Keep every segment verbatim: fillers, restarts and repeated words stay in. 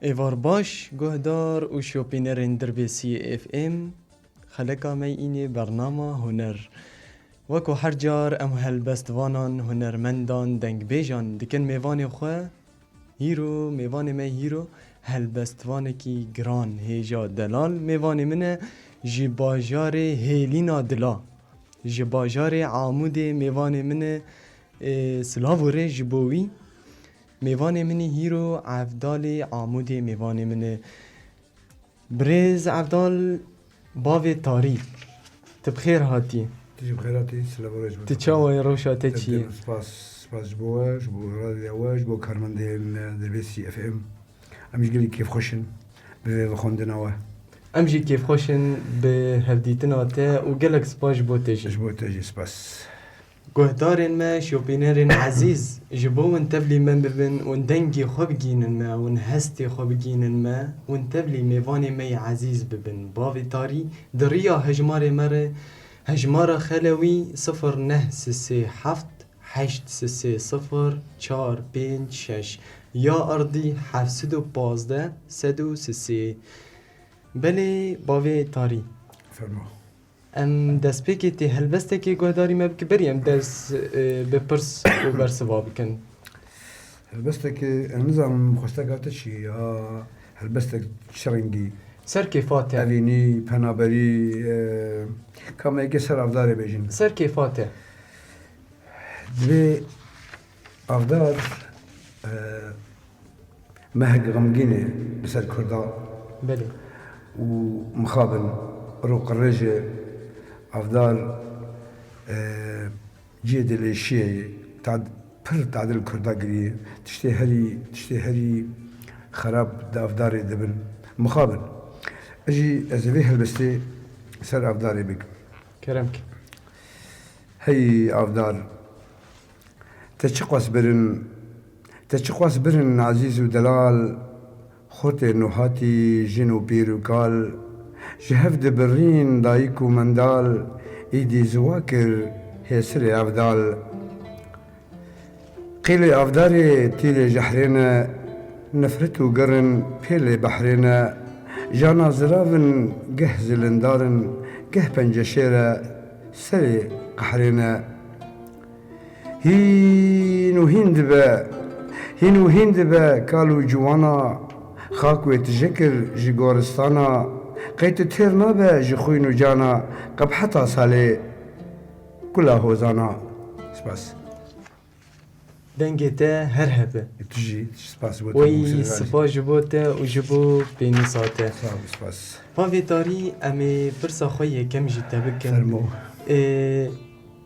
Êvar baş, guhdar û şopînerên Dirbêsiyê F M, xeleka me înê bernama huner. Weko her car em helbestvanan, hunermendan, dengbêjan dikin mêvanê xwe. Hîro, mêvanê me hîro helbestvanekî giran, hêja delal mêvanê min e, ji bajarê Hêlîna Dila. Ji bajarê Amûdê mêvanê min e, ê, silav û rê ji bo wî. Mêvanê min î hîro Evdalê Amûdê mêvanê min e. Birêz Evdal, bavê tarî, tu bi xêr hatî. Tu jî bi xêr hatî, silav û rêz bo te. Tu çawa yî, rewşa te çi ye? Spas, spas ji bo we, ji bo radyoya we, ji bo karmendên Dirbêsî F M. Em jî gelekî kêfxweş in bi vê vexwendina we. Em jî kêfxweş in bi hevdîtina te û gelek spas ji bo te jî. Ji bo te jî spas. Guhdarên me, şopînerên ezîz, ji bo hûn tevlî me bibin, hûn dengê xwe bigihînin me, hûn hestê xwe bigihînin me, hûn tevlî mêvanê me yê ezîz bibin. Bavê tarî, di riya hejmarê me re, hejmara xelewî sifir neh sisê heft heşt sisê sifir çar pênc şeş, ya erdî heft sed û pazdeh sed û sisê. Belê, bavê tarî. Fermo. Em destpêkê tê helbestekê guhdarî me bike, berî em dest, e, bi pirs û bersiva bikin. Helbestekê, em nizanim xwesteka te çi ye, ya helbestek çi rengî? Ser kêfa te. Evînî, penaberî, e, ka me yekê ser avdarê bêjin. Ser kêfa te. Divê avdar, e, mehek xemgîn e li ser Kurda. Belê. Û mixabin, roqirêj e, avdar, e, cihê dilêşiyê ye. Tad-, pir tadil Kurda giriye. Tiştê herî, tiştê herî xerab di avdarê dibin. Mixabin. Ez jî, ez ê vê helbestê ser avdarê bikim. Kerem ke. Hey avdar, te çiqas birin, te çiqas birin ezîz û delal, xortê nûhatî, jin û pîr û kal, ji hev dibirîn dayik û mendal, îdî ziwa kir hêsirê evdal. Qîlê avdarê tîrê jehrê ne, nefret û girin pêlê behrê ne. Jana zirav in geh zilindar in, geh penceşêr e serê qehrê ne. Hîn û hîn dibe, hîn û hîn dibe kal û ciwana, xak wê tije kir ji goristana. Qey tu têr nabe ji xwîn û cana, qe bi heta salê kula hozana. Spas. Dengê te her hebe. Tu jî, spas bo te. Wey, spas ji bo te û ji bo pênûsa te. Sağ ol, spas. Bavê Tarî, em ê pirsa xwe yekem ji te bikin. Fermo. Ê,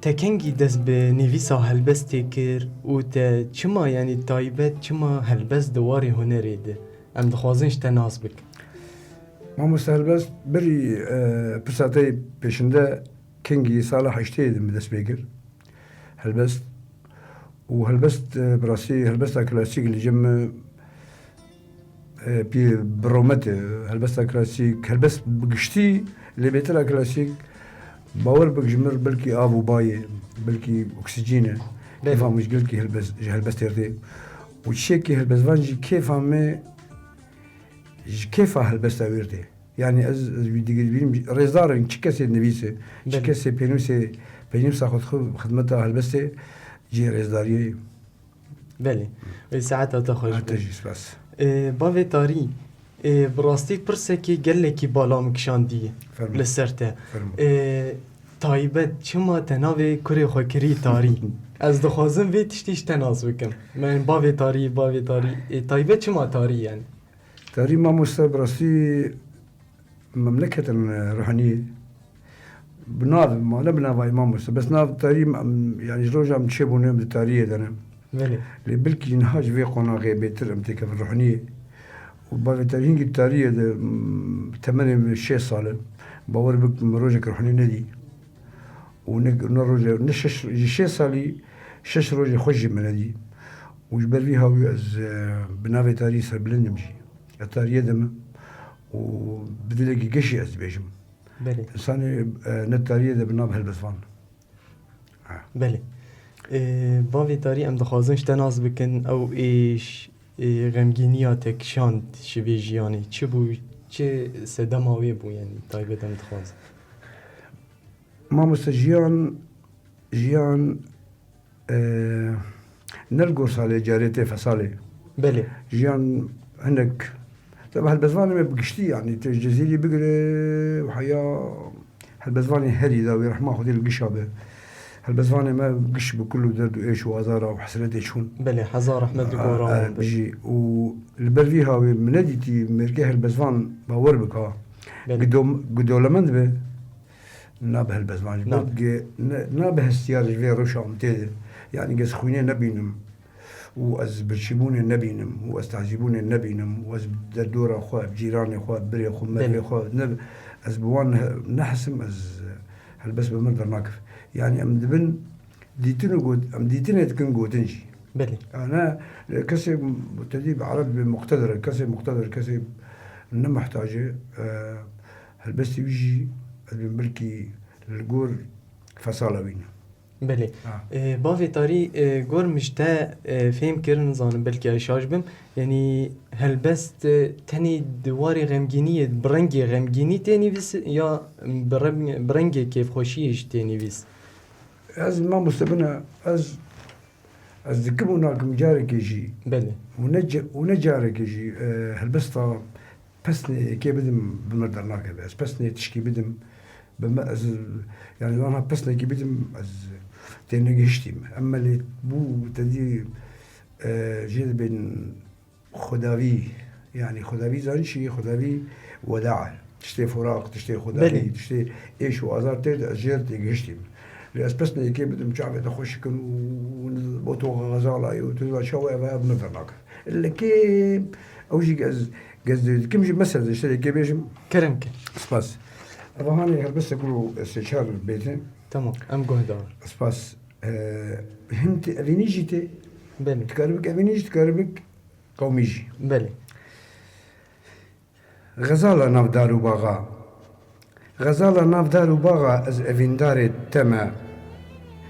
te kengî dest bi nivîsa helbestê kir û te çima, yanî taybet, çima helbest di warê hunerê de? Em dixwazin ji te nas bikin. Mamoste helbest, berî, e, pirsa te pêşinde kengî sala heştê de min dest pê kir. Helbest û helbest, e, bi rastî helbesta klasîk li cem min, e, pî bi rûmet e. Helbesta klasîk, helbest bi giştî, lê bêtir a klasîk, bawer bik ji min belkî av û bayê, belkî oksîjîn e. Belê. Kêfa min ji gelkî helbest, ji helbestê re tê. Û çiyekî helbestvan jî kêfa me ji kêfa helbesta wê re tê. Yanî ez, ez wî digir bînim, rêzdar in, çi kesê nivîsê, çi Belê. kesê pênûsê, pênûsa xwe dixwe xidmeta helbestê, cihê rêzdariyê. Belê. Wê saeta te xweş be. Te jî spas. Ê, bavê Tarî, ê, bi rastî pirsekê gelekî bala min kişandiye Fermo. li ser te. Fermo. Ê, taybet çima te navê kurê xwe kirî Tarî? Ez dixwazim vê tiştî ji te nas bikim. Men bavê Tarî, bavê Tarî. Ê, taybet çima Tarî yani? Tarî mamoste bi rastî memleketin, e, ruhaniyê. Bi nav, ma ne bi navayê mamoste. Bes nav tarî, em, yani ji roja em çêbûne em di tariyê de ne. Belê. Lê belkî niha ji vê qonaxê bêtir em têkevin ruhaniyê. Û bavê tarî hingî tariyê de, em, temenê min şêst sal e. Bawer bik min rojek ruhanî nedî. Û ne, ne roje, ne şeş, ji şêst salî şeş rojê xweş jî min nedî. Û ji ber vî hawî ez, e, bi navê tarî serbilind im jî. Ez tariyê de me û bi dilekî geşî ez dibêjim. Belê. Însanê, e, ne tariyê de bi nav helbestvan. Ha. Belê. E, bavê tarî em dixwazin ji te nas bikin, ew êş Ê, xemgîniya te kişand ji vê jiyanê çi bû, çi sedema wê bû, yanî taybet em dixwazin. Mamoste jiyan, jiyan, e, ne li gor salê carê tê fesalê. Belê. Jiyan hinek, tabi helbestvanê me bi giştî, yanî tu ji Cezîrî bigire, heya helbestvanê herî da wê rehma Xwedê li gişa be. Helbestvanê me giş bi kul û derd û êş û azara û hesretê çûn. Belê, hezar rehmet li gora wan be. Bijî. Û li ber vî hawê min nedîtî mêrkê helbestvan bawer bika. Belê. Gidom-, gidolemend be. Nabe helbestvan jî. Nabe. Belkî ne, nabe hestiyar ji vê rewşa em tê de. Yanî ez xwînê nebînim. Û ez birçîbûnê nebînim. Û ez tazîbûnê nebînim. Û ez derdora xwe, cîranê xwe, birê xwe, mervê Belê. Xwe, ne, ez bi wan ne, nehesim, ez helbest bi mir dernakim. Yanî em dibin dîtin û got-, em dîtinê dikin gotin jî. Belê. Ana, kesê tedî bi ereb bi muqtedir, kesê muqtedir, kesê ne muhtac e, e, helbestê wî jî ez bin belkî li gor fesala wî ne. Belê. Ha. E, bavê Tarî, e, gor min ji te, e, fêm kir, nizanim belkî ez şaş bim. Yanî helbest, e, tenê di warê xemgîniyê, bi rengê xemgînî tê nivîs ya bi reng-, bi rengê kêfxweşiyê jî tê nivîs? Ez mamoste bine, ez, ez dikim û nakim carekê jî. Belê. Û ne ce-, û ne carekê jî, e, helbesta pesnê yekê bidim bi mir dernakeve. Ez pesnê tişkî bidim, bi me, ez, yanî, wana pesnekî bidim, ez tê negihiştîm. Em me lê bû tedî, e, jê dibên xwedavî, yanî xwedavî zanî çi? Xwedavî weda. Tiştê firaq, tiştê xwedavî, Belê. tiştê êş û azar tê de ez jê re têgihiştîm. Lê ez pesnê yekê bidim, çavê te xweş kin û, û bo to xezala ye û tu diza çawa ev haya bi me dernake. Lê kê ew jî ez, ez dikim jî mesele ji te yekê bêjim. Kerem ke. Spas. Eva hanê helbeste kuro sê çar bêtin. Tamam, em guhdar. Spas. Ee, him tê evînî jî tê. Belê. Dikaribik evînî jî, dikaribik qewmî jî. Belê. Xezala nav dar û baxa. Xezala nav dar û baxa, ez evîndarê te me.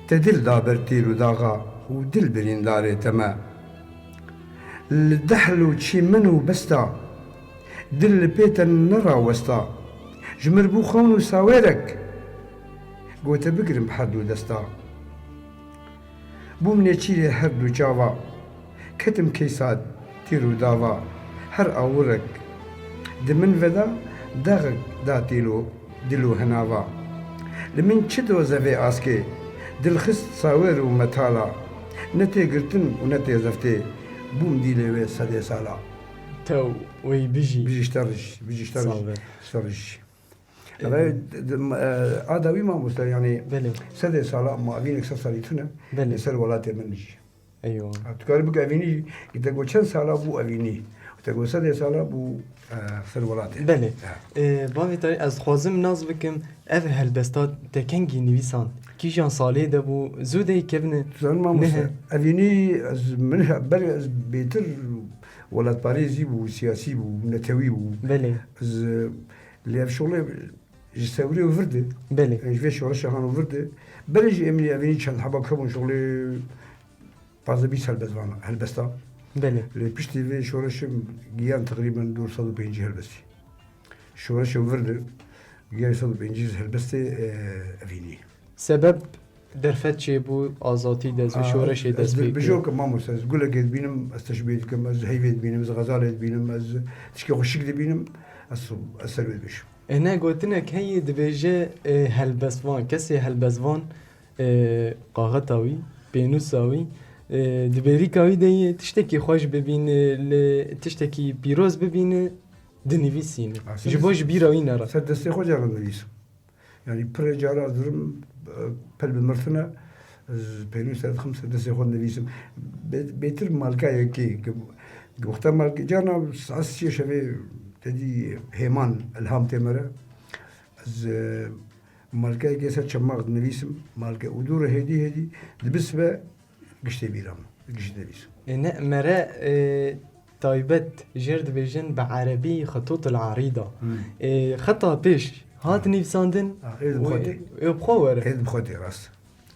Te dil da ber tîr û daxa û dil birîndarê te me. Li dehl û çîmen û besta, dil li pê te nerawesta. Ji mir bû xewn û sawêrek, gote bigirim bi her du desta. Bûm nêçîrê her du çava, ketim keysa tîr û dava. Her awirek di min veda, dexek da tîl û dil û hinava. Li min çi doze vê askê, dil xist sawêr û metala. Ne tê girtin û ne tê zeftê, bûm dîlê wê sedê sala. Tew, wey bijî. Bijî ji te re jî, bijî ji te re jî. Sağ be. Ji te re jî. Ee, Eve d-, d-, m-, e, ada wî mamoste, yanî Belê. sedê sala, ma evînek sed salî tune, Belê. li ser welatê min jî. Eywa. Ha, tu karî bik evînî, te got çend sala bû evînî. Te got sedê sala bû, e, ser welatê. Belê. Ha. Ee, bavê Tarî, ez dixwazim nas bikim, ev helbesta te kengî nivîsand? Kîjan salê de bû? Zû de kevne? Tu zanî mamoste, Nihe. evînî ez, min he-, berê ez bêtir welatparêzî bû, siyasî bû, netewî bû. Belê. Ez, e, Lê ev şolê ji sewrê û vir de, Belê. e, ji vê şoreşa han û vir de, berê jî em evînî çend heba kebûn şolê pazdeh bîst helbest vana, helbesta. Belê. Lê piştî vê şoreşê giyan teqrîben dor sed û pêncî helbestî. Şoreşê vir de giyan sed û pêncî helbestê, e, evînî. Sebeb derfet çêbû, azatî dest bi Aa, şoreşê ez dest pê kir. Bijo ke mamoste, ez gulekê dibînim, ez teşbîh dikim, ez heyvê dibînim, ez xezalê dibînim, ez tişkê xweşik dibînim, ez, ez ser wê dibêjim. E, ne gotinek heye dibêje, e, helbestvan, kesê helbestvan, e, qaxeta wî, pênûsa wî, e, di bêrîka wî de yê tiştekî xweş bibîne, li tiştekî pîroz bibîne, dinivîsîne. Ha, Ji bo ji bîra wî nere. Ser destê xwe cara nivîsim. Yanî pirê cara ez dirim, e, pel bi mir tune, ez pênûs derdixim ser destê xwe dinivîsim. Bê-, bêtir malka yekê, ki, ki wexta malkê, carna saet sê şevê te dî hêman, ilham tê me re. Ez, e, malka yekê ser çemaq dinivîsim, malke û dû re hêdî hêdî, dibe sibe giştê bîra min, giştî dinivîsim. E, ne, mere, e, taybet, jêr dibêjin bi erebî xetutul arîda. Hmm. Ê, xeta pêş hat Ha. nivîsandin Ha, ê di û xwe tê. ê bi xwe were. Ê di xwe tê, rast.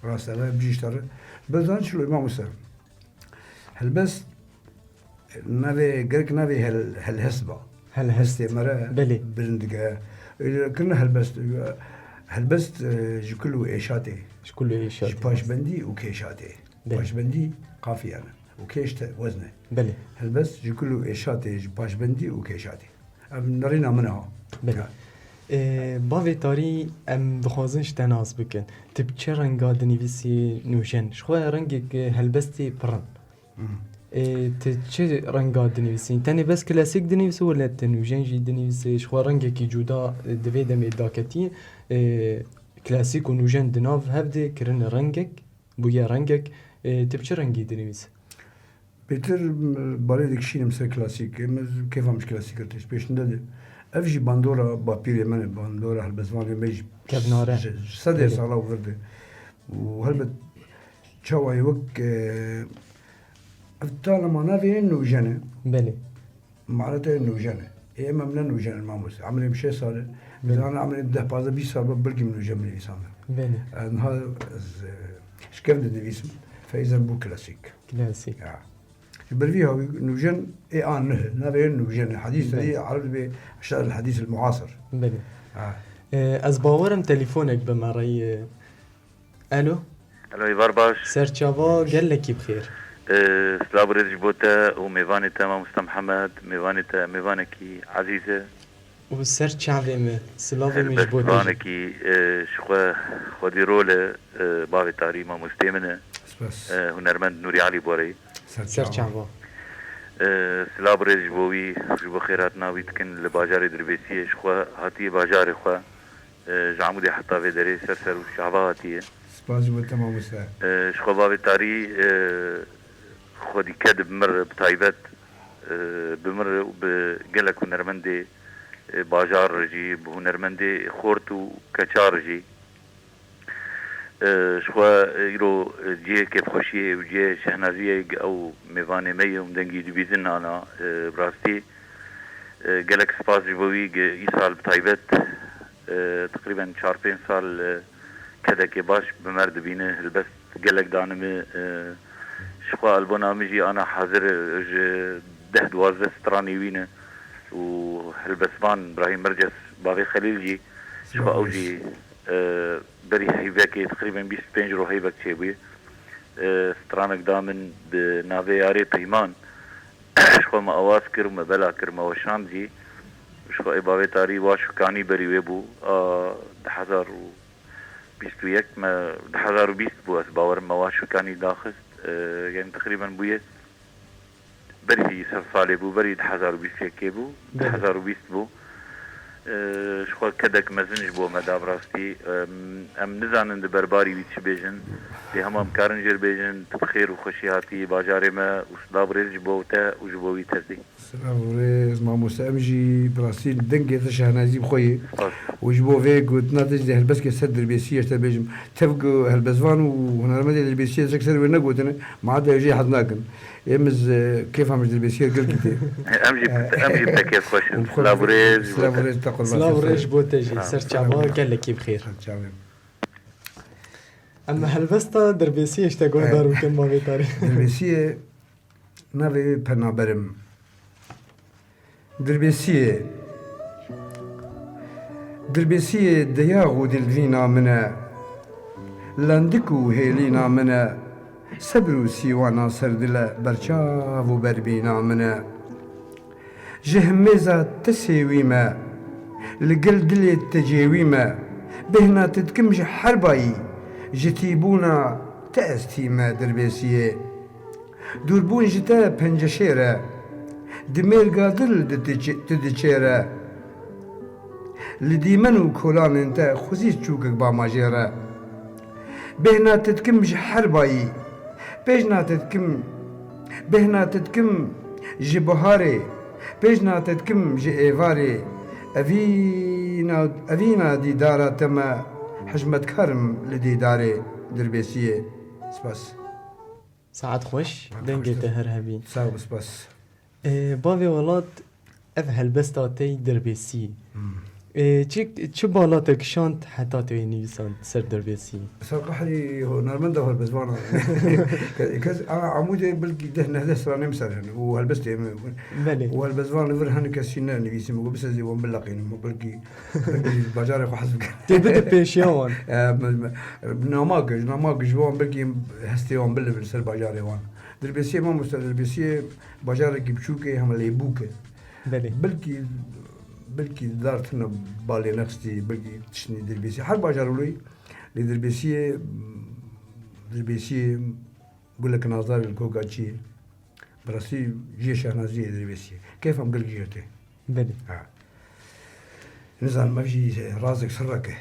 Rast, eve bijî ji te re. Bi zan çilo, Îmam Husên. Helbest, Navê, gerek navê hel-, helhest ba. Helhest. Hestê me re Belê. Bilind dike. Öyle kirine helbest, helbest, e, ji kul û êşatê. Ji kul û êşatê. Ji paşbendî û kêşatê. Belê. Paşbendî qafî yani. Û kêş te wezne. Belê. Helbest ji kul û êşatê, ji paşbendî û kêşatê. Em nerîna min ha. Belê. Ya. Ê, bavê Tarî, em dixwazin ji te nas bikin. Tu bi çi renga dinivîsî nûjen? Ji xwe rengek, e, helbestê pir in. Hmm. Ê, tu çi renga dinivîsî? Tenê bes klasîk dinivîsî wele tu nûjen jî dinivîsî? Ji xwe rengekî cuda, e, di vê demê daketî, e, klasîk û nûjen di nav hev de kirine rengek, bûye rengek. E, tu bi çi rengî dinivîsî? Pêtir, m, balê dikişînim ser klasîk. Em ez kêfa min ji klasîk re tê. Pêşinde de. Ev jî bandora bapîrê me ne, bandora helbestvanê me jî Kevnare. ji, ji sedê Belê. sala û vir de. Û helbet çawa ye wek, e, ev talema navê nûjen e. Belê. Marete nûjen e. Ê, em, em ne nûjen in mamoste. Emrê min şêst sal e. Belê. Zana emrê min deh, pazdeh, bîst sal be, belkî min nûjen binivîsande. Belê. E, niha ez, e, ji kevin dinivîsim. Feyzen bû klasîk. Klasîk. Ya. Ji ber vî hawî nûjen ê a nuh, navê nûjen. Hedîs Belê. Dî ereb dibê eşar el hedîs el muasir. Belê. Ha. E, ez bawerim telefonek bi me re ye. Alo? Alo, êvar baş. Serçava gelekî bi xêr. E, silav û rêz ji bo te û mêvanê te, Mamoste Mihemed, mêvanê te, mêvanekî ezîz e. Û ser çavê me, silavê min ji bo te jî. Helbestvanekî, e, ji xwe xwedî rol e, e, bavê Tarî mamostê min e. Spas. E, hunermend Nûrî Elî Boreyî. Ser çava. E, silav û rêz ji bo wî, ji bo xêrhatina wî dikin li bajarê Dirbêsiyê. Ji xwe hatiye bajarê xwe, e, ji Amûdê heta vê derê ser ser û çava hatiye. Spas ji bo te mamoste. E, ji xwe bavê Tarî, e, xwedî ked bi mir bi taybet, e, bi mir û bi gelek hunermendê, e, bajar re jî, bi hunermendê xort û keçar jî. E, ji xwe, e, îro, e, cihê kêfxweşiyê û cihê şehnaziyê ew mêvanê me ye û dengî dibîzin ana, e, bi rastî, e, gelek spas ji bo wî ge-, îsal bi taybet, e, teqrîben çar pênc sal, e, kedekê baş bi me re dibîne, helbest gelek danime, e, ji xwe albona min jî ana hazir, e, ji deh duwazdeh stranê wî ne û helbestvan Brahîm Mirces, bavê Xelîl jî, ji xwe ew jî, e, berî heyvekê, teqrîben bîst pênc roj heyvek çêbûye. E, stranek da min bi navê Yarê Peyman. Ji xwe me awaz kir û me bela kir, me weşand jî. Ji xwe ê bavê Tarî Waş û Kanî berî wê bû. A, du hezar û bîst û yek me, du hezar û bîst bû, ez bawerim me Waş û Kanî daxist. E, yani teqrîben bûye berî sed salê bû, berî du hezar û bîst yekê bû, Belê. du hezar û bîst bû. E, ji xwe kedek mezin ji bo me da bi rastî. Em, em nizanin di berbarî wî çi bêjin. Lê hema em karin jê re bêjin, tu bi xêr û xweşî hatî bajarê me û silav û rêz ji bo te û ji bo wî tezî. Silav û rêz mamoste, em jî bi rastî dengê te şehnazî bi xwe ye. Spas. Û ji bo vê gotina te jî helbestke ser Dirbêsiyê ji te bêjim. Tev ku helbestvan û hunermendê Dirbêsiyê tiştek ser wê negotine, ma te jê hez nakin. Ê min, e, kêfa min ji Dirbêsiyê gelkî tê. Em jî, em jî bi te kêfxweş in. Silav û rêz ji bo te. Silav û rêz ji bo te jî. Ser çava gelekî bi xêr. Ser çavê. Em helbesta Dirbêsiyê ji te guhdar bikin, bavê Tarî. Dirbêsiyê navê wê Penaberim. Dirbêsiyê. Dirbêsiyê deyax û dilvîna min e. Lendik û hêlîna min e. Sebr û sîwana serdil e, berçav û berbîna min e. Ji himêza te sêwî me, li gel dilê te cêwî me. Bêhna te dikim ji her bayî, ji tîbûna te ez tî me Dirbêsiyê. Dûrbûn ji te penceşêr e, di mêrga dil di diçê-, tu diçêre. Li dîmen û kolanên te xwezî çûkek ba ma jê re. Bêhna te dikim ji her bayî, bêhna te dikim, bêhna te dikim ji biharê, bêhna te dikim ji êvarê. Evîna, evîna dîdara te me, hişmetkar im li dîdarê Dirbêsiyê. Spas. Saet xweş, Saet dengê xweş te te. Her hebî. Sağ ol, spas. Ee, bavê welat, ev helbesta te yî Dirbêsiyê. Hmm. Ê, çi, çi bala te kişand heta tu yê nivîsand ser derbêsî? Ser qehrî hunermenda helbestvanan. Ke-, kes, a, Amûdê belkî deh nehdeh stranê min ser hene û helbestê min. Belê. Û helbestvan li vir hene kes jî ne nivîsî min, got, "Bisezê wan bileqînim, belkî, belkî bajarê xwe hez bikin." Tê bide pêşiya wan. E, me, me, nama ke, nama ke ji wan belkî hestê wan bilive li ser bajarê wan. Dirbêsiyê mamoste, Dirbêsiyê bajarekî biçûk e, hema lê bûk e. Belê. Belkî, belkî dar tune balê nexistî, belkî tiştî Dirbêsiyê. Her bajar wilo ye, lê Dirbêsiyê, Dirbêsiyê gulek nazdarê li koka çiyê. Bi rastî cihê şehnaziyê Dirbêsiyê. Keyfa min gelek jê tê. Belê. Ha. Nizanim, ev jî razek sirrek e.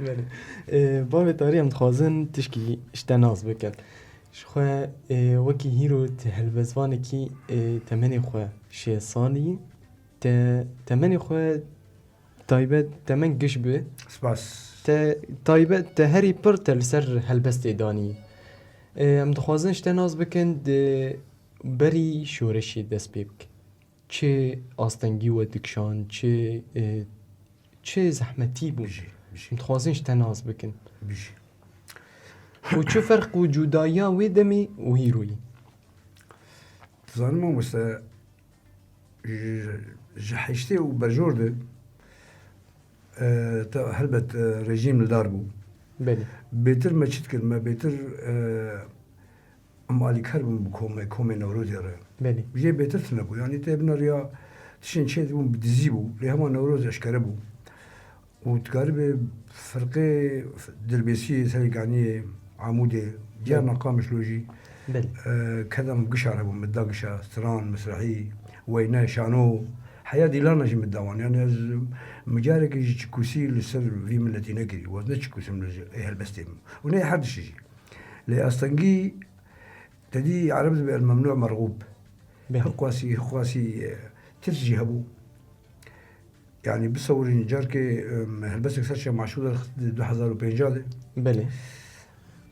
Belê. Ê, bavê Tarî, em dixwazin tişkî ji te nas bikin. Ji xwe, ê, wekî hîro tu helbestvanekî, ê, temenê xwe şêst salî, te temenê xwe taybet, temen giş bi. Spas. Te taybet, te herî pir te li ser helbestê danî. Ê, em dixwazin ji te nas bikin, di berî şoreşê dest pê bike. Çi astengî we dikişand, çi, e, çi zehmetî bû. Bijî, bijî. Em dixwazin ji te nas bikin. Bijî. Û çi ferq û cudayiya wê demê û hîroyî? Dizanim mamoste, ji, ji heştê û berjor de, e, te, helbet, e, rejîm li dar bû. Belê. Bêtir me çi dikir? Me bêtir, e, Em alîkar bûn bi komê, komê Newrozê re. Belê. Jê bêtir tune bû. Yanî tê bina riya tiştên çê dibûn bi dizî bû. Lê hema Newroz eşkere bû. Û dikaribe firqê Dirbêsiyê, Serêkaniyê, Amûdê, Diyarna, Qamişlo jî, Belê. e, kedem gişa re bûn. Min da gişa, stran, misrehî, weyne, şano. Heya dîlana jî min da wan. Yanî ez, min carekê jî çikûsî li ser vî miletî nekirî. Ez ne çikûsim li ê helbestê min. Û ne her tiştî jî. Lê astengî, te dî ereb dibe el-memnû mergûb. Belê. Hiqwasî, hiqwasî, e, tirs jî hebû. Yanî bisewirîn carkê, em, helbestek ser çe maşû derxist di du hezar û pênc de. Belê.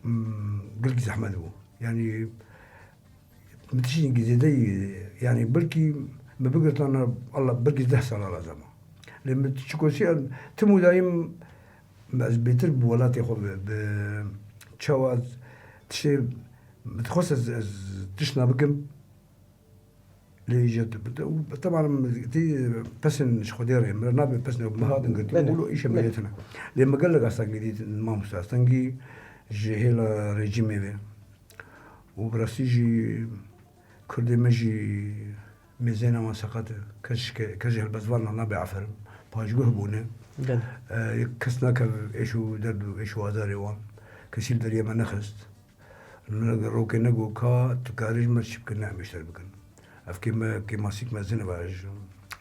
Em, gelkî zehmet bû. Yanî min tiştî zêde, yanî belkî min bigirtana, Allah, belkî deh sala lazim e. Lê min çikûsî, em, tim û dayim Ez bêtir bi welatê xwe bi, bi çawa ez tiştê, min dixwest ez, ez tiştna bikim. Lê îja tu, tu, teban tê pesên ji Xwedê re, min re nabe pesên, min hatin girtin. Belê. Wilo îşe, belê, me yetine. Lê min gelek astengî dît, mamoste, astengî ji hêla rejîmê ve. Û bi rastî jî Kurdê me jî mêzêna wan seqet e. Kes ji ke-, kes ji helbestvanan nabe aferin. Paşguh bûne. Belê. E, kes nakev êş û derd û êş û azarê wan. Kesî li deriyê me nexist. Rokê negot ka tu karî ji me çi bikir, ne em ê ji te re bikin. Ev kê me, kêmasîk mezin e, ji,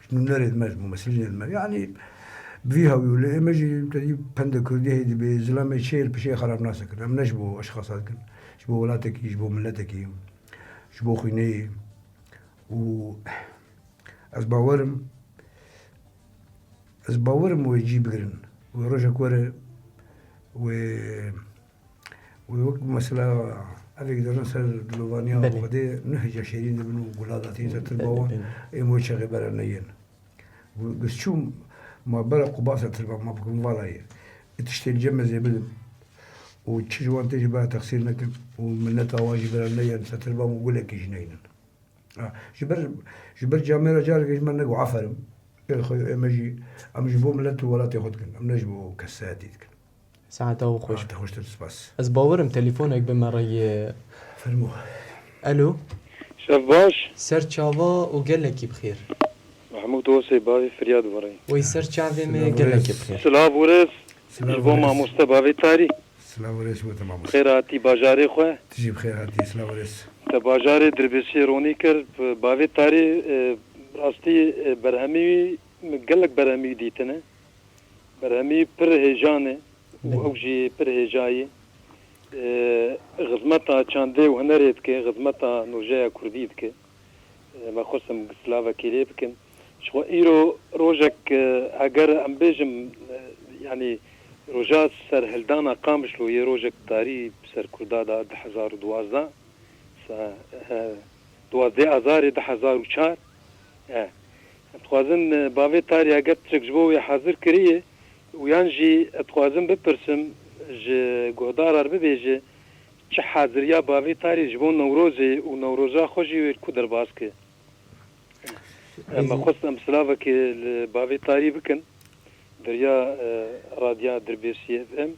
ji nûnerê dime, ji mûmesilînê dime. Yanî bi vî hawî û lê ê me jî te dî pende kurdî hê dibê, zilamê çê li pişê xerab nas dikin. Em ne ji bo eşxasa dikin. Ji bo welatekî, ji bo miletekî, ji bo xwîneyê. Û ez bawer im, ez bawer im wê cî bigirin. Wê rojek were, wê, wê wek mesela evê dirin ser dilovaniya, belê, Xwedê, nuh hêja şêrîn dibin û gula datîn ser tirba wan, belê, ê me wê çaxê bere neyên. Û ez çûm, ma bere quba ser tirba, ma bikim vala ye. Ê tiştê li cem ez ê bidim. Û çi ji wan tê jî bere texsîr nekin. Û mineta wan jî bere neyên ser tirba û gulekî jî neynin. Ha, ji ber, ji ber camêra carekê ji me negot aferin. Ê xwe, ê me jî, em ji bo milet û welatê xwe dikin. Em ne ji bo kesayetî dikin. Saeta we xweş. Saeta xweştir, spas. Ez bawerim telefonek bi me re ye. Fermo. Alo. Şev baş. Ser çava û gelekî bi xêr. Mehmûd Osê, bavê Firyad Borê. Wey ser çavê me, gelekî bi xêr. Silav û rêz. Silav û rêz. Ji bo mamoste bavê Tarî. Silav û rêz bo te mamoste. Xêr hatî bajarê xwe. Tu jî bi xêr hatî, silav û rêz. Te bajarê Dirbêsiyê ronî kir, bavê Tarî, e, rastî, e, berhemî wî, min gelek berhemî wî dîtine. Berhemî pir hêja ne û, belê, ew jî pir hêja ye. E, xizmeta çandê û hunerê dike, xizmeta nûjeya kurdî dike. E, me xwestim silavekî lê bikim. Ji xwe îro rojek, e, eger em bêjim, e, yanî roja serhildana Qamişlo yê rojek tarî ser Kurda da du hezar û duwazdeh, se-, e, duwazdeh Azarê du hezar û çar, e, Dixwazim, e, bavê Tarî eger tiştek ji bo wê hazir kiriye û yan jî ez dixwazim bipirsim ji guhdara re bibêje çi haziriya bavê Tarî ji bo Newrozê û Newroza xwe jî wê li ku derbas ke. Em xwest em silavekê li bavê Tarî bikin. Deriya, e, Radya Dirbêsiyê F M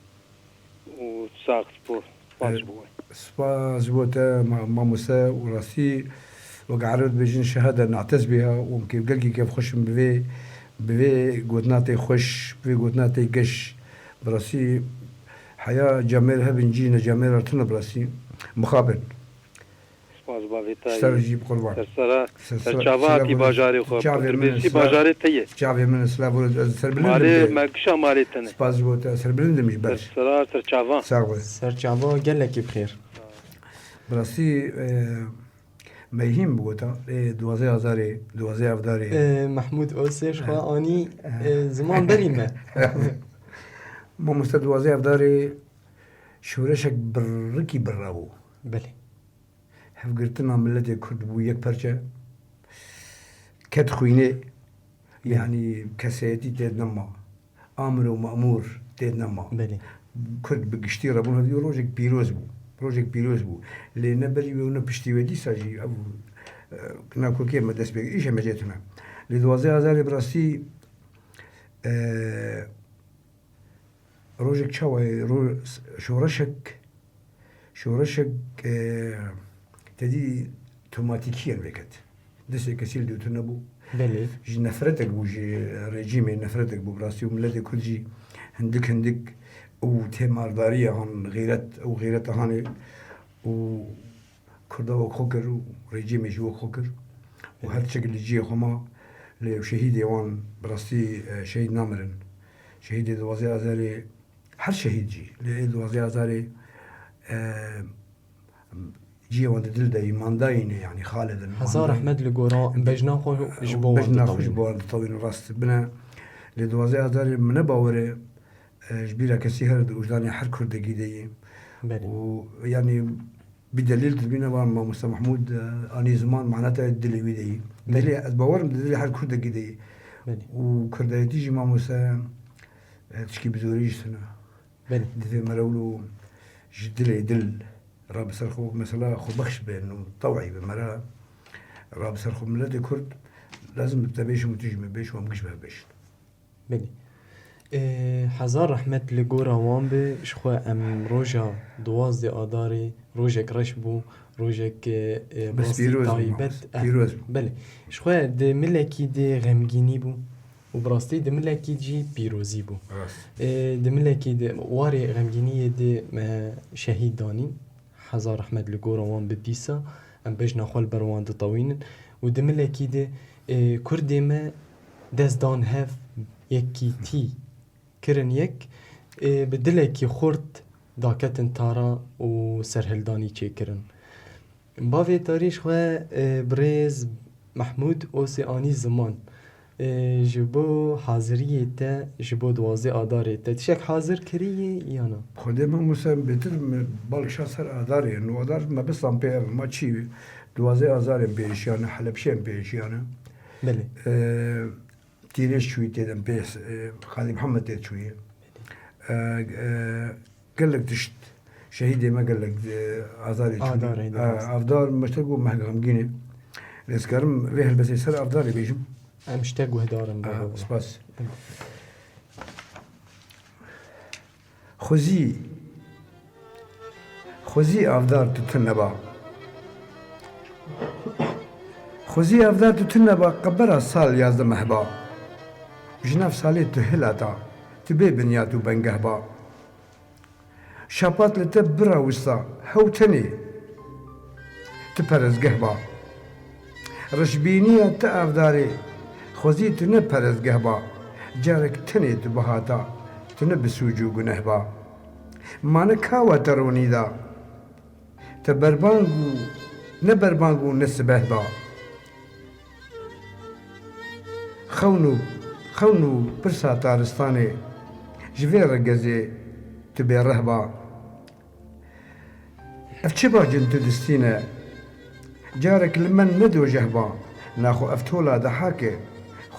û sax spor. Spas ji bo we. Spas ji bo te, ma-, mamoste, û rastî wek Ereb dibêjin şehade na'tesbiha û em kêf-, gelkî kêfxweş im bi vê, bi vê gotina te xweş, bi vê gotina te geş. Bi rastî heya camêr hebin cî ne camêr tune bi rastî mixabin. Spas bavê te. Ser jî bi qurban. Ser sera, ser, ser çava hatî bajarê xwe. Çavê min, Dirbêsî bajarê te ye. Çavê min silav û ez serbilind im. Malê me kişa malê te ne. Spas ji bo te, serbilind im ji ber. Ser sera, ser çava. Sağ ol. Ser çava gelekî bi xêr. Bi rastî, e, me hîn bigota, ê, duwazdeh Azarê, duwazdeh Avdarê. E, Mehmûd Osê ji xwe anî, e, ziman berî me. Mamoste, duwazdeh Avdarê şoreşek birrikî birra bû. Belê. Hevgirtina miletê Kurd bû yek perçe. Ket xwînê, yanî kesayetî tê nema. Amir û memûr tê nema. Belê. Kurd bi giştî re bûn hevdî rojek pîroz bû. Rojek pîroz bû. Lê ne berî wê û ne piştî wê dîsa jî ev, e, nakokê me dest pê îşe me jê tune. Lê duwazdeh Azarê bi rastî, e, Rojek çawa ye? Ro-, şoreşek, şoreşek, e, te dî tomatîkî yen vêket. Destê kesî li dûtir nebû. Belê. Ji nefretek bû, ji rejîmê nefretek bû. Bi rastî û miletê Kurd jî hindik hindik û tê mardariya han xîret û xîreta hanê û Kurda wek xwe kir û rejîmê jî wek xwe kir û her tiştek li cihê xwe ma, lê şehîdê wan bi rastî, e, şehîd namirin. Şehîdê duwazdeh Azarê, her şehîd jî, lê ê duwazdeh Azarê, e, cihê wan di dil de yî, mandayî ne, yanî xalidin. Hezar rehmet li gora bejna xwe ji bo wan ditewînin. Bejna xwe ji bo wan ditewînin, rast bine. Lê duwazdeh Azarê min ne bawer e, e, ji bîra kesî here di wijdanê her Kurdekî de yî. Belê. Û yanî Bi delîl dibîne van mamoste Mehmûd, e, anî ziman, mana te dilê wî de yî. Belê. Dilê, ez bawer im di dilê her Kurdekî de yî. Belê. Û Kurdanîtî jî mamoste, e, tişkî bi zorî jî tune. Belê. Divê mere wilo ji dilê dil re bi ser xwe, mesela xwe bexş be, nû tew'î be mere re bi ser xwe. Miletê Kurd lazim bi te bêjim û tu jî min bêj û em giş bi hev bêjin. Belê. Ê, hezar rehmet li gora wan be, ji xwe em roja duwazdeh Adarê, rojek reş bû, rojek, ê, ê, bi rastî taybet, eh, pîroz bû. Belê. Ji xwe di milekî de xemgînî bû û bi rastî di milekî jî pîrozî bû. Rast. Ê, di milekî de warê xemgîniyê de me şehîd danîn. Hezar rehmet li gora wan bi dîsa, em bejna xwe li ber wan ditewînin û di milekî de, ê, Kurdê me dest dan hev, yekîtî kirin yek, ê, bi dilekî xurt daketin tara û serhildanî çêkirin. Bavê Tarî ji xwe, ê, birêz Mehmûd Osê anî ziman. Ê, ji bo haziriyê te, ji bo duwazdeh Adarê te tiştek hazir kiriye ya na? Xwedê me Musa bêtir me bal kişa ser Adarê. Nû Adar me bistan pê ev ma çî duwazdeh Azarê em pêşiyane, Helepçiyê em pêşiyane. Belê. Ê, Tîrêj çûyî tê de em pê, ê, Xalî Mihemed tê çûyî. Ê, ê, Gelek tişt şehîdê me gelek, e, Azarê çû. Adarê de, e, rast. Avdar me ji te got meh xemgîn e. Lê ez karim vê helbestê ser Avdarê bêjim. Em ji te guhdar in, baba. Spas. Xwezî, xwezî Avdar tu tune ba. Xwezî Avdar tu tune ba, qebera sal yazdeh meh ba. Ji nav salê tu hilata, tu bê binyat û bengeh ba. Şapat li te birawista hew tenê, tu perezgeh ba. Reşbîniya te Avdarê, xwezî tu ne perezgeh ba. Carek tenê tu bihata, tu ne bi sûc û guneh ba. Ma ne kawa te ronî da, te berbang û ne berbang û ne sibeh ba. Xewn û, xewn û pirsa taristanê, ji vê regezê tu bêreh ba. Ev çi bacin tu distîne? Carek li me ne dojeh ba, naxwe ev tola dehake,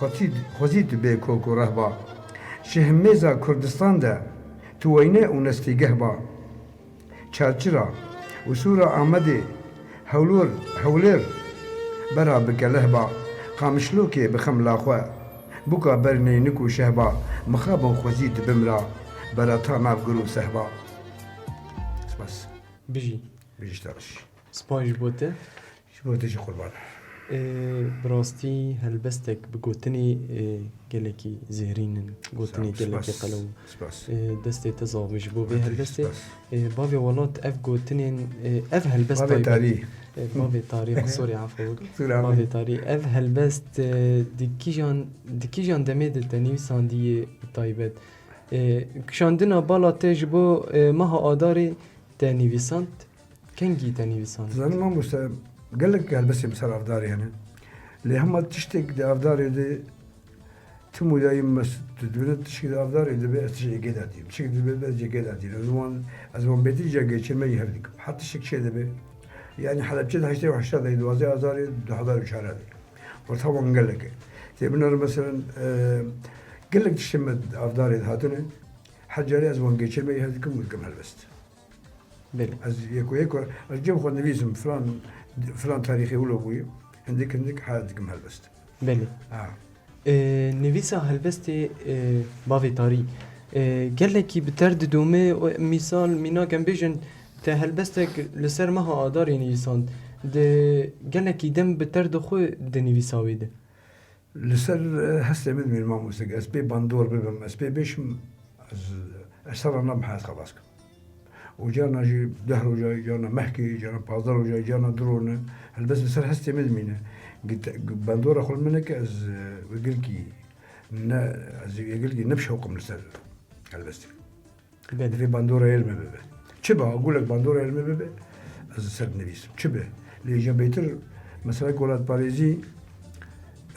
Xwezî, xwezî tu bê kok û rehba. Ji himêza Kurdistan de tu weyne û nestîgeh ba. Çarçira û Sûra Amedê, Hewlûr, Hewlêr bera bi keleh ba. Qamişlokê bi xemla xwe, bûka ber neynik û şeh ba. Mixabin xwezî tu bimra, bera ta nav gur û seh ba. Spas. Bijî. Bijî Tariş. Spas ji bo te. Ji bo te jî qurban. Ê, bi rastî helbestek bi gotinê, ê, gelekî zêrîn in. Gotinê Sağ ol, gelekî spas, qelew. Spas. Ê, destê te sax be ji bo vê Hatice, helbestê. Spas. Ê, bavê welat ev gotinên, ê, ev helbest Bavê taybet. Tarî. Ê, bavê tarî, qisûrê, efw bik. Qisûrê, efw. Bavê tarî. Ev helbest, ê, di kîjan, di kîjan demê de te nivîsandî yê taybet? Ê, kişandina bala te ji bo, ê, meha Adarê te nivîsand? Kengî te nivîsand? Dizanim mamoste, gelek helbestên bi ser Avdarê hene. Lê hema tiştek di Avdarê de tim û dayî mes-, tu dibîne tiştek di Avdarê dibe, ez tiştek êgê de dîm. Tiştek dibe, ez êgê de dîm. Ez wan, ez wan bêtir cengê çêmeyî hev dikim. Her tiştek çê dibe. Yanî Helebçe de heştê û heşta de, duwazdeh Azarê du hezar û çar de. Orta wan gelek e. Tê binêre meselen, e, gelek tiştên me di Avdarê de hatine. Her carê ez wan geçirmeyî hev dikim û dikim helbest. Belê. Ez yeko yeko, ez cem xwe nivîsim, filan, filan tarîxê wilo bûye, hindik hindik hev dikim helbest. Belê. Ha. Ê, nivîsa helbestê, ê, bavê tarî, ê, gelekî bi ter didome, û mîsal, mînak em bêjin, te helbestek li ser meha Adarê nivîsand, di gelekî dem bi ter dixwe di nivîsa wê de. Li ser, e, hestê min dimîne mamoste, ez pê bandor bibim, ez pê bêjim, ez, ez serra nabim heyat xelas kim. Û carna jî deh roja, carna mehkê, carna pazdeh roja, carna du rone, helbest li ser hestê min dimîne. Git-, bandora xwe li min neke, ez, e, wê gilkî ne, ez wê gilkî ne bi şewqim li ser helbestê. Belê. Divê bandora yê li me bibe. Çi be, gulek bandora yê li me bibe, ez li ser dinivîsim. Çi be? Lê îja bêtir, mesela welatparêzî,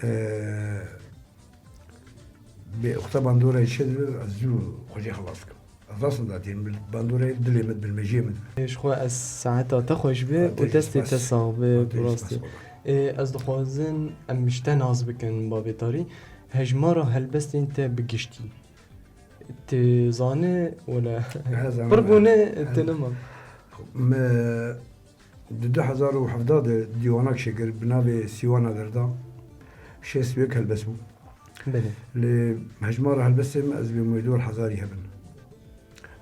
e, bê wexta bandora yê çêdibe, ez zû xwe jê xelas dikim. Ez rast dibêjim, bandora yê dilê min dibe, mejiyê min dibe. Ji xwe ez saeta te xweş be û destê te sax be, bi rastî. Ê, ez dixwazim em ji te nas bikin, bavê tarî. Hejmara helbestên te bi giştî. Tu zane wele? He, zanim. Pir bûne, tu nima. Me di du hezar û hevdeh de dîwanak çêkir, bi navê Sîwana Derda. Şêst û yek helbest bû. Belê. Lê hejmara helbestê me ez bê mûyê dor hezarî hebin.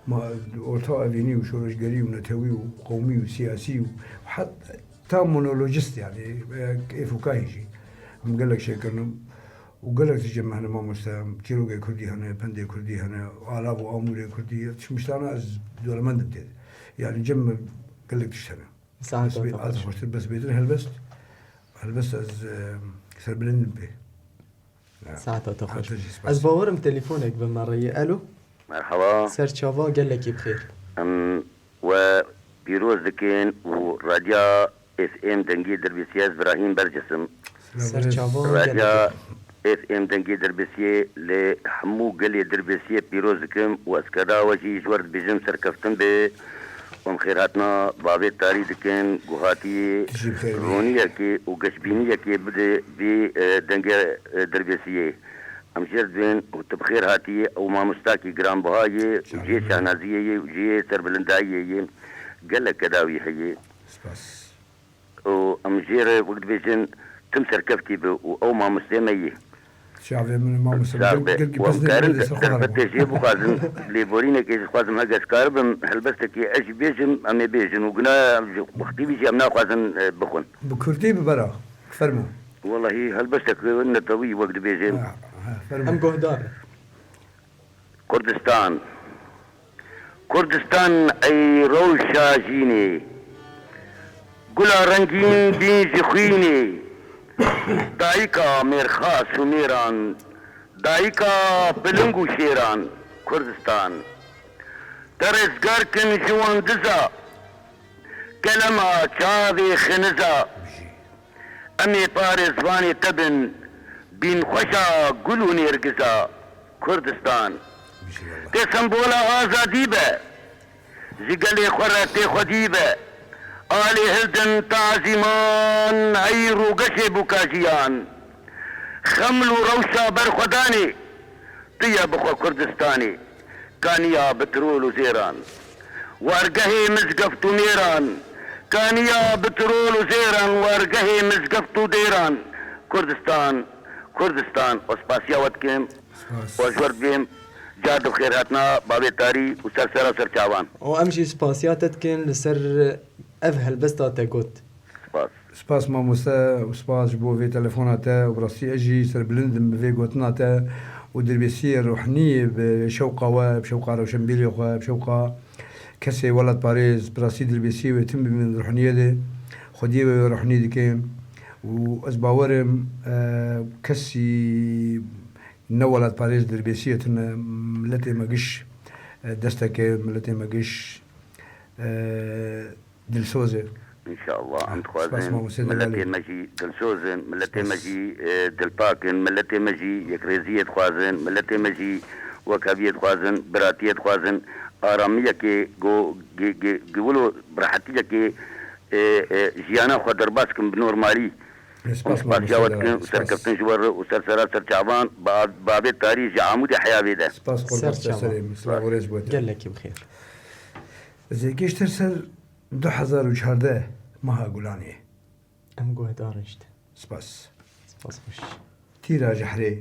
Ma orta evînî û şoreşgerî û netewî û qewmî û siyasî û heta monolojist, yanî, e, kêf û kahî jî. Em gelek çêkirine. Û gelek tişt cem me hene mamoste, çîrokê kurdî hene, pendê kurdî hene, alav û amûrê kurdî, tişt miştana ez dewlemend im tê de. Yanî cem me gelek tişt hene. Saeta te xweş. Bes bêtir helbest, helbest ez, e, serbilind im pê. Ya. Saeta te xweş. Hate jî spas. Ez bawerim telefonek bi me re ye. Alo? Merhaba. Serçava, gelekî bi xêr. Em we pîroz dikin û Radya F M Dengê Dirbêsiyê, ez Birahîm Bercis im. Serçava, Radya gelekî. F M Dengê Dirbêsiyê li hemû gelê Dirbêsiyê pîroz dikim û ez keda we jî ji we re dibêjim serkeftin be. Em xêrhatina bavê tarî dikin, ku hatî roniyekê û geşbîniyekê bide vî, e, dengê, e, Dirbêsiyê. Em jê re dibên û tu bi xêr hatî, ew mamostakî giranbiha yê û cihê şahnaziyê yê û cihê serbilindayiyê yê. Gelek keda wî heye. Spas. Û em jê re wek dibêjin, tim serkeftî be û ew mamostê me yê. Çavê min mamoste, sax be. Gelkî û em karin derfetê jê bixwazin, lêborînekê jî dixwazim, heke ez karibim, helbestekê ez jî bêjim, em ê bêjin û guna wextî wî jî em naxwazin, e, bixwin. Bi kurdî bi bera, fermo. Wellahî helbestek netewî wek dibêjin. Ha, ha, fermo. Em guhdar in. Kurdistan. Kurdistan ey rewşa jînê. Gula rengîn bîn ji xwînê. Dayika mêrxas û mêran. Dayika piling û şêran. Kurdistan. Te rizgar kin ji wan diza. Kelema çavê xiniza. Em ê parêzvanê te bin, bîn xweşa gul û nêrgiza Kurdistan. Tê sembola azadî be, ji gelê xwe re tê xwedî be. Alê hildin tazîman, ey rûgeşê bûka jiyan. Xeml û rewşa berxwedanê tu ye bi xwe Kurdistanê. Kaniya bi trol û zêran, wargehê mizgeft û mêran. Kaniya bi trol û zêran, wargehê mizgeft û dêran. Kurdistan, Kurdistan, ez spasiya we dikim. Spas. Û ez ji we re dibêm, car di bi xêr hatina bavê tarî û ser sera ser çavan. Û em jî spasiya te dikin li ser ev helbesta te got. Spas. Spas mamoste û spas ji bo vê telefona te û bi rastî ez jî serbilind im bi vê gotina te û dirbêsiyê ruhniyê bi şewqa we, bi şewqa rewşenbîrê xwe, bi şewqa kesê welatparêz, bi rastî dirbêsiyê wê tim bibin ruhniyê de. Xwediyê wê ruhnî dike û ez bawer im, e, kesî ne welatparêz dirbêsiyê tune, miletê me giş, e, destek e, miletê me giş, e, dilsoz e. Înşallah, em dixwazin miletê me jî dilsoz in, miletê me jî, e, dilpak in, miletê me jî yekrêziyê dixwazin, miletê me jî wekeviyê dixwazin, biratiyê dixwazin, aramiyekê go-, gi-, gi-, gi-, wilo bi rehetiyekê, e, e, jiyana xwe derbas kin bi normalî. Em spasiya we dikin û serkeftin ji we re û ser sera ser çavan, ba-, bavê tarî ji Amûdê heya vê de. Spas qurban te serê min, silav û rêz bo te. Gelekî bi xêr. Ez ê gêştir ser du hezar û çardeh meha Gulanê. Em guhdarin ji te. Spas. Spas xweş. Tîra Jehrê.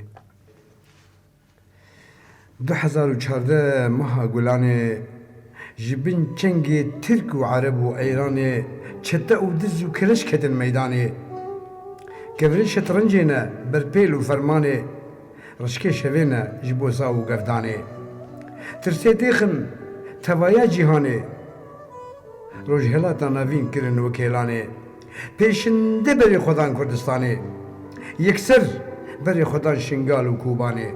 Du hezar û çardeh meha Gulanê, ji bin çengê Tirk û Ereb û Eyranê, çete û diz û keleş ketin meydanê. Kevirê şetrincê ne, berpêl û fermanê, rişkê şevê ne ji bo zav û gevdanê. Tirsê têxin tevaya cîhanê, Rojhilata Navîn kirin wekêlanê. Pêşinde berê xwedan Kurdistanê, yekser berê xwedan Şingal û Kobanê.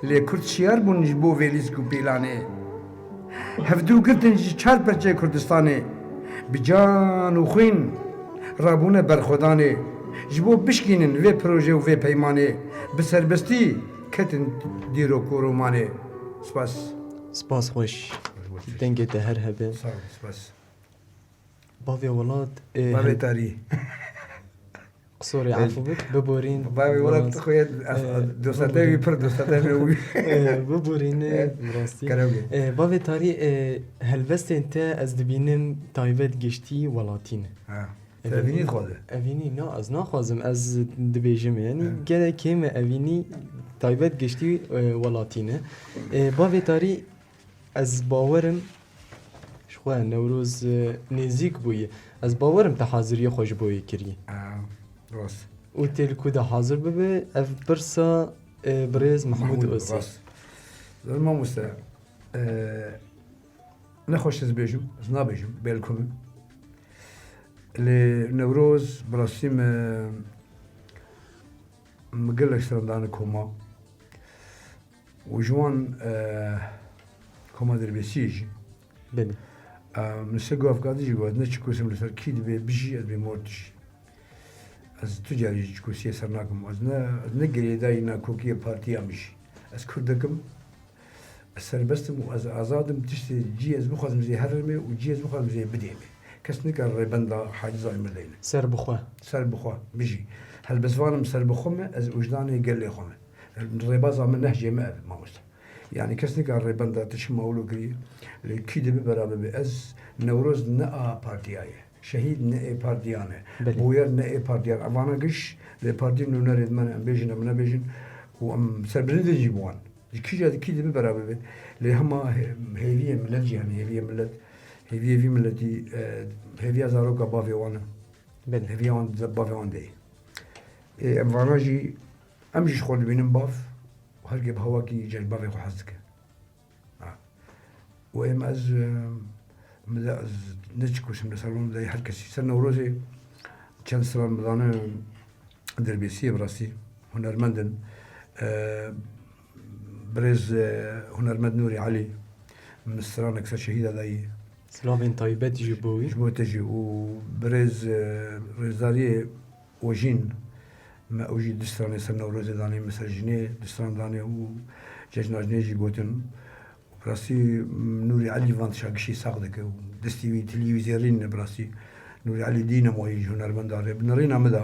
Lê Kurd şiyar bûn ji bo vê lîsk û pîlanê. Hevdû girtin ji çar perçeyê Kurdistanê, bi can û xwîn rabûne berxwedanê. Ji bo bişkînin vê proje û vê peymanê, bi serbestî ketin dîrok û romanê. Spas. Spas xweş. Dengê te her hebe. Sağ ol, spas. Bavê welat, e, Bavê tarî. Qsorê, efû bik, biborîn. Bavê welat xwe, e, dosta te wî pir, dosta te wî. E, biborîne, e, bi rastî. E, bavê tarî, e, helbestên te ez dibînim taybet giştî welatî ne. Ha. Evînî dixwaze? Evînî, na, ez naxwazim, ez dibêjim, yanî, ha, gelek kêm e evînî taybet giştî, e, welatî ne. E, bavê tarî, ez bawer im, ji xwe Newroz, e, nêzîk bûye. Ez bawer im te haziriyê xwe ji bo yê kiriye. Ha, rast. Û tê li ku de hazir bibe, ev pirsa, e, birêz Mehmûd Osê. Rast. Zor mamoste, e, nexweş ez bêjim, ez nabêjim, bêlkum im. Lê Newroz, bi rastî me, me gelek strandane koma. Û ji wan, e, koma derbêsiyê jî. Belê. E, min ser gavkadî jî got, ne çi kusim li ser kî dibe bijî, ez bê mor dijî. Ez tu carî jî çi kusiyê ser nakim. Ez ne, ez ne girêdayî nakokiyê partiya min jî. Ez Kurdek im, ez serbest im û ez azad im. Tiştê cî ez bixwazim zê herime û cî ez bixwazim zê bidême. Kes nikare rêbenda haciza min deyne. Ser bi xwe. Ser bi xwe, bijî. Helbestvan im ser bi xwe me, ez wijdanê gelê xwe me. Rêbaza min, nehcê me ev e, mamoste. Yanî kes nikare rêbenda te çima wilo kirî, lê kî dibe bera bibe. Ez Newroz ne a partiya ye. Şehîd ne ê partiyan e. Belê. Bûyer ne ê partiyan. Evana giş lê partî nûnerê di me ne, em bêjin, em nebêjin. Û em serbilind in jî bi wan. Ji kîja dikî dibe bera bibe. Lê hema hê-, hêviyê milet jî hene, hêviyê milet, hêviyê vî miletî, e, hêviya zaroka bavê wan e. Belê. Hêviya wan di bavê wan de ye. Ê, em vana jî, em jî ji xwe dibînin bav û her kê bi hawakî cem bavê xwe hez dike. Ha. Û êm ez, e, min de ez ne çi kusim li ser wan de her kesî. Ser Newrozê çend stran min dane derbêsiyê bi rastî. Hunermend in. E, birêz, e, hunermend Nûrî Elî min stranek ser şehîda dayî. Silavên taybet ji bo wî. Ji bo te jî. Û birêz, e, rêzdariyê Ojîn, me ew jî du stranê ser Newrozê danê, min ser jinê du stran danê û cejna jinê jî gotin. Bi rastî Nûrî Elî van tişa gişî sax dike û destî wî tilî wî zêrîn e bi rastî. Nûrî Elî Dînamoyî ji hunermenda rê bi nirîna min de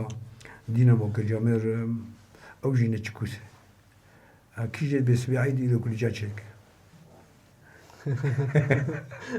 Dînamo kir camêr, em, Ew jî ne çi kûs e. Ha, kî jê dibê sibê eydî îro kulîca çêdike.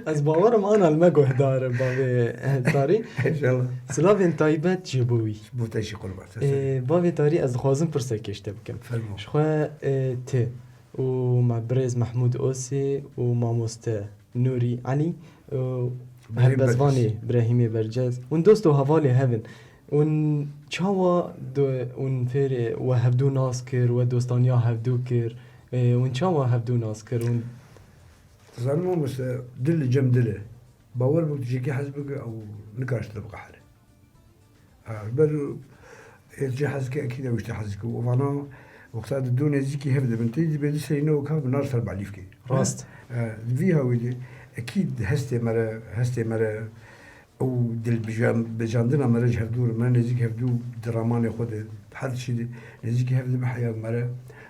Ez bawerim ana li me guhdar e bavê Tarî. Înşallah. Silavên taybet ji bo wî. Bo te jî qurban. Ê, bavê Tarî ez dixwazim pirseke ji te bikim. Fermo. Ji xwe ê, ti û me birêz Mehmûd Osê û mamoste Nûrî Elî û Birahîm helbestvanê Bercez. Birahîmê Bercez hûn dost û hevalê hev in. Hûn çawa du-, hûn fêrê we hevdû nas kir, we dostaniya hevdû kir? Ê, hûn çawa hevdû nas kir? Hûn Zanim mamoste, dil li cem dil e. Bawer bû tu jekî hez bike ew nikare ji te biqehire. Ha, ji ber ê tu jê hez dike, ekîd ew ji te hez dike. Û vana wexta di du nêzîkî hev dibin, tê dibê du serî ne wek hev bi nar ser balîfkê. Rast. E, di vî hawî de ekîd hestê me re, hestê me re, ew dilbijandina me re ji hevdû re, me nêzîk hevdû di ramanê xwe de, her tiştî de nêzîkî hev dibe heya me re.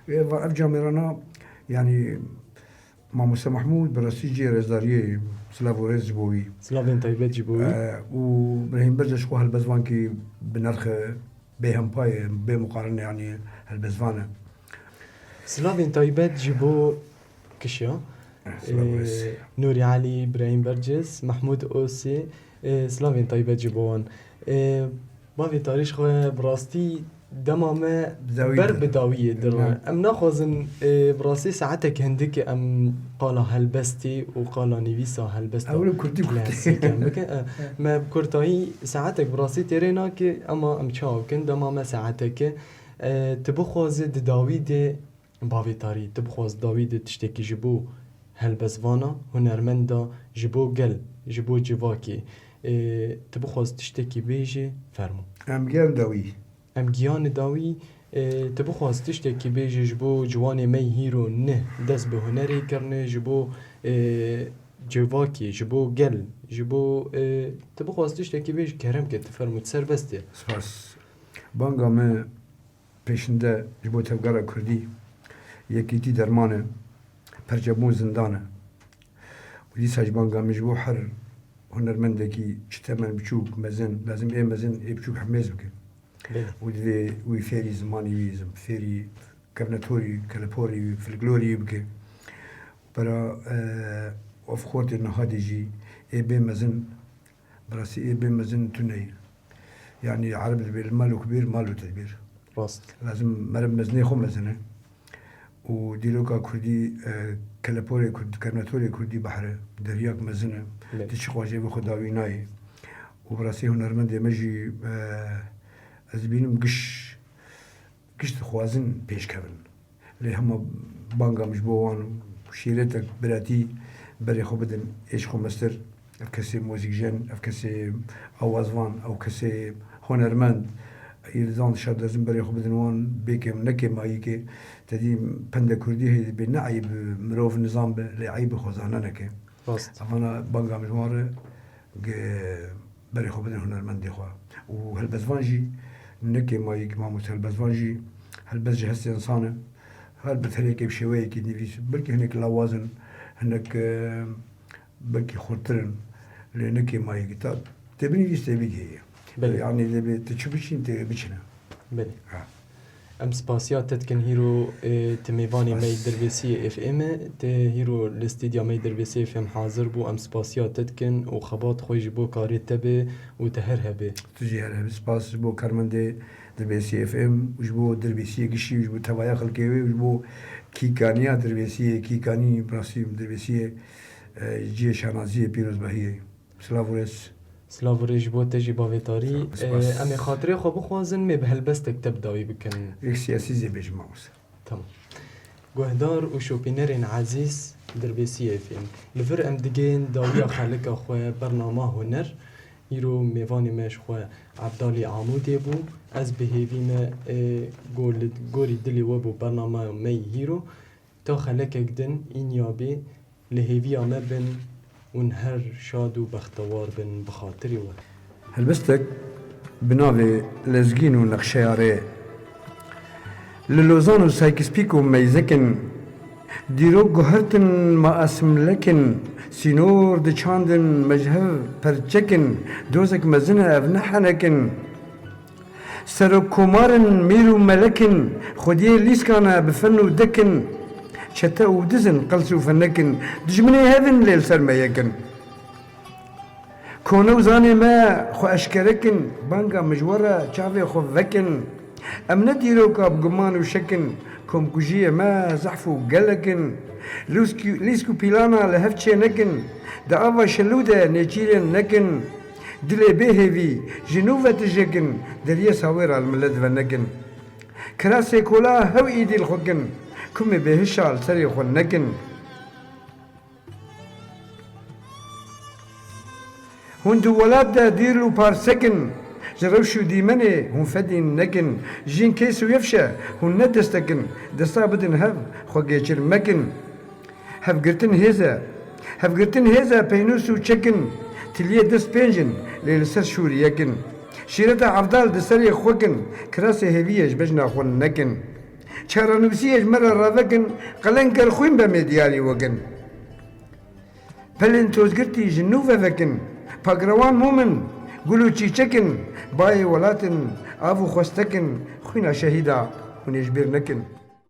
Û ev, ev camêrana, yanî, Mamoste Mahmûd, bi rastî cihê rêzdariyê, silav û rêz ji bo wî. Silavên taybet ji bo wî. E, û Birahîm Bercez ji xwe helbestvankî bi nerx e, bê hempa ye, bê muqarin e, yanî helbestvan e. Silavên taybet ji bo kişiya. Silav û rêz. Ê, Nûrî Elî, Birahîm Bercez, Mehmûd Osê, ê, silavên taybet ji bo wan. Ê, bavê Tarî ji xwe bi rastî dema me Bi dawî ber de. bi dawiyê dir. Ne. Em naxwazin, ê, bi rastî saetek hindik em qala helbestê û qala nivîsa helbesta Ew li kurdî, kurdî. klasîk em bikin. E, me bi kurtayî saetek bi rastî têrê nake, ema em çawa bikin, dema me saetek e. E, tu bixwaze di dawî de, bavê Tarî, tu bixwaz dawî de tiştekî ji bo helbestvana, hunermenda, ji bo gel, ji bo civakê, e, tu bixwaz tiştekî bêjê, fermo. Em giyan dawî. Em giyanê dawî, e, tu bixwaz tiştekî bêjê ji bo ciwanê me hîro ne dest bi hunerê kirine, ji bo, e, civakê, ji bo gel, ji bo, e, tu bixwaz tiştekî bêjî, kerem ke, tu fermû, tu serbest e. Spas. Banga me pêşinde ji bo tevgera kurdî, yekîtî derman e, perçebûn zindan e. Û dîsa ji banga min ji bo her hunermendekî çi temen biçûk, mezin, lazim ê mezin ê biçûk hemêz bikin. Belê. Û divê wî fêrî zimanî wî, zim-, fêrî kevnetorî, keleporî, folklorî wî bike. Pera, e, ev xortê niha de jî ê bê mezin, bi rastî ê bê mezin tune ye. Yanî ereb dibê li mal û kibîr, mal û tedbîr. Rast. Lazim meriv mezinê xwe mezin e. Û dîroka kurdî, e, keleporê kurdî, kevnetorê kurdî behr e, deryak mezin e. Belê. Tu çi xwajê bi xwe dawî nayê. Û bi rastî hunermendê me jî, e, ez dibînim giş, giş dixwazin pêşkevin. Lê hema banga min ji bo wan, şîretek biratî berê xwe bidin, ê ji xwe mestir. Ev kesê muzîkjen, ev kesê awazvan, ew kesê hunermend, îridan dişar dezin berê xwe bidin wan, bê kêm, ne kêmayî ke. Te dî pende kurdî heye dibê, ne eyb mirov nizam be, lê eyb xwezane neke. Rast. Evana banga min ji wan re ge berê xwe bidin hunermendê xwe. Û helbestvan jî ne kêmayî ke, mamoste, helbestvan jî helbest ji hestê însan e. Her bi tenekê bi şêweyekî nivîs. Belkî hinek lawaz in, hinek, e, belkî xurtir in. Lê ne kêmayî ke. Ta tê binivîs tê bigihê. Belê. Yanî dibê tu çi biçîn tê biçine. Belê. Ha. Em spasiya te dikin hîro, e, tu mêvanê me yî Spas. Dirbêsiyê F M e, tu hîro li stûdya me yî Dirbêsiyê F M hazir bû. Em spasiya te dikin û xebat xwe ji bo karê te be û te her hebe. Tu jî her hebî. Spas ji bo karmendê Dirbêsiyê F M û ji bo Dirbêsiyê gişî û ji bo tevaya xelkê wê û ji bo kîkaniya Dirbêsiyê, kîkanî bi rastî Dirbêsiyê, e, cihê şanaziyê pîrozbahiyê. Silav û rêz. Silav û rêz ji bo te jî bavê Tarî. Spas. E, em ê xatirê xwe bixwazin, mê bi helbestek te bi dawî bikin. Yek siyasî zê bêjim mamoste. Tamam. Guhdar û şopînerên ezîz, Dirbêsiyê F M. Li vir em digihên dawiya xelika xwe, bernama Huner. Îro mêvanê me ji xwe Ebdalî Amûdê bû. Ez bi hêvî me, e, go li gorî dilê we bû bernama me yî hîro. Ta xelekek din, înya bê, li hêviya me bin, hûn her şad û bextewar bin bi xatirê we. Helbestek bi navê Lezgîn û Nexşeya Rê. Li Lozan û Sykes-Picot meyzekin, dîrok guhertin ma esimlekin, sînor diçandin me ji hev perçekin, dozek mezin e ev ne henekin. Serokkomarin mîr û melekin, xwediyê lîskan e bi fen û dekin. Çete û dizin, qels û fenekin, dijminê hevin lê li ser me yekin. Kone û zanê me xwe eşkere kin, banga mijwara çavê xwe vekin. Em ne dîroka bi guman û şekin, komkujiyê me zehf û gelekin. Lûsk-, lîsk û pîlana li hev çê nekin, di ava şelû de nêçîrên nekin. Dilê bêhêvî ji nû ve tije kin, deriyê sawêra li milet ve nekin. Kirasê kola hew îdî li xwe kin, kumê bêhişa li serê xwe nekin. Hûn di welat de dîrl û parsekin, ji rewş û dîmenê hûn fedîn nekin. Jîn kês û yefşe hûn ne destekin, desta bidin hev xwe gêçir mekin. Hevgirtin hêz e. Hevgirtin hêz e, peynûs û çekin. Tiliyê dest pênc in, lê li ser şûr yek in. Şîreta evdal di serê xwe kin, kirasê hêviyê ji bejna xwe nekin. Çarenûsiyê ji me re ravekin, qelenker xwîn be mê diyarî wekin. Pelên tozgirtî ji nû ve vekin, pakrewan mûm in, gul û çîçek in, bayê welat in, av û xwestek in, xwîna şehîda hûn ê ji bîr nekin.